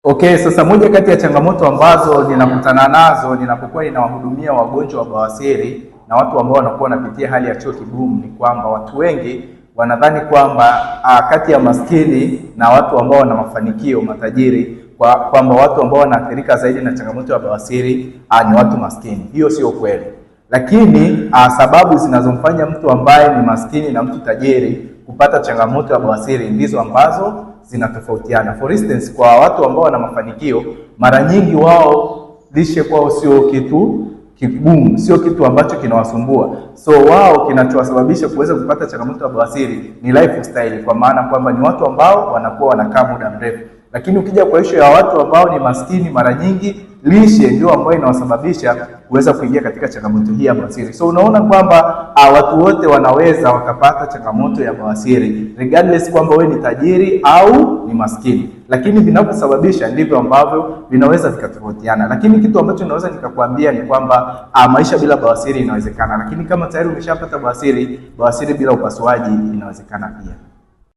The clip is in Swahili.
Okay, sasa moja kati ya changamoto ambazo ninakutana nazo ninapokuwa ninawahudumia wagonjwa wa bawasiri na watu ambao wanakuwa wanapitia hali ya choo kigumu ni kwamba watu wengi wanadhani kwamba kati ya maskini na watu ambao wana mafanikio matajiri, kwamba watu ambao wanaathirika zaidi na changamoto ya bawasiri ni watu maskini. Hiyo sio kweli. Lakini sababu zinazomfanya mtu ambaye ni maskini na mtu tajiri kupata changamoto ya bawasiri ndizo ambazo zinatofautiana. For instance, kwa watu ambao wana mafanikio, mara nyingi wao lishe kwao sio kitu kigumu, sio kitu ambacho kinawasumbua. So wao kinachowasababisha kuweza kupata changamoto ya bawasiri ni lifestyle, kwa maana kwamba ni watu ambao wanakuwa wanakaa muda mrefu. Lakini ukija kwa issue ya watu ambao ni maskini, mara nyingi lishe ndio ambayo inawasababisha kuweza kuingia katika changamoto hii ya bawasiri. So unaona kwamba watu wote wanaweza wakapata changamoto ya bawasiri regardless kwamba wewe ni tajiri au ni maskini, lakini vinavyosababisha ndivyo ambavyo vinaweza vikatofautiana. Lakini kitu ambacho naweza nikakwambia ni kwamba maisha bila bawasiri inawezekana, lakini kama tayari umeshapata bawasiri, bawasiri bila upasuaji inawezekana pia.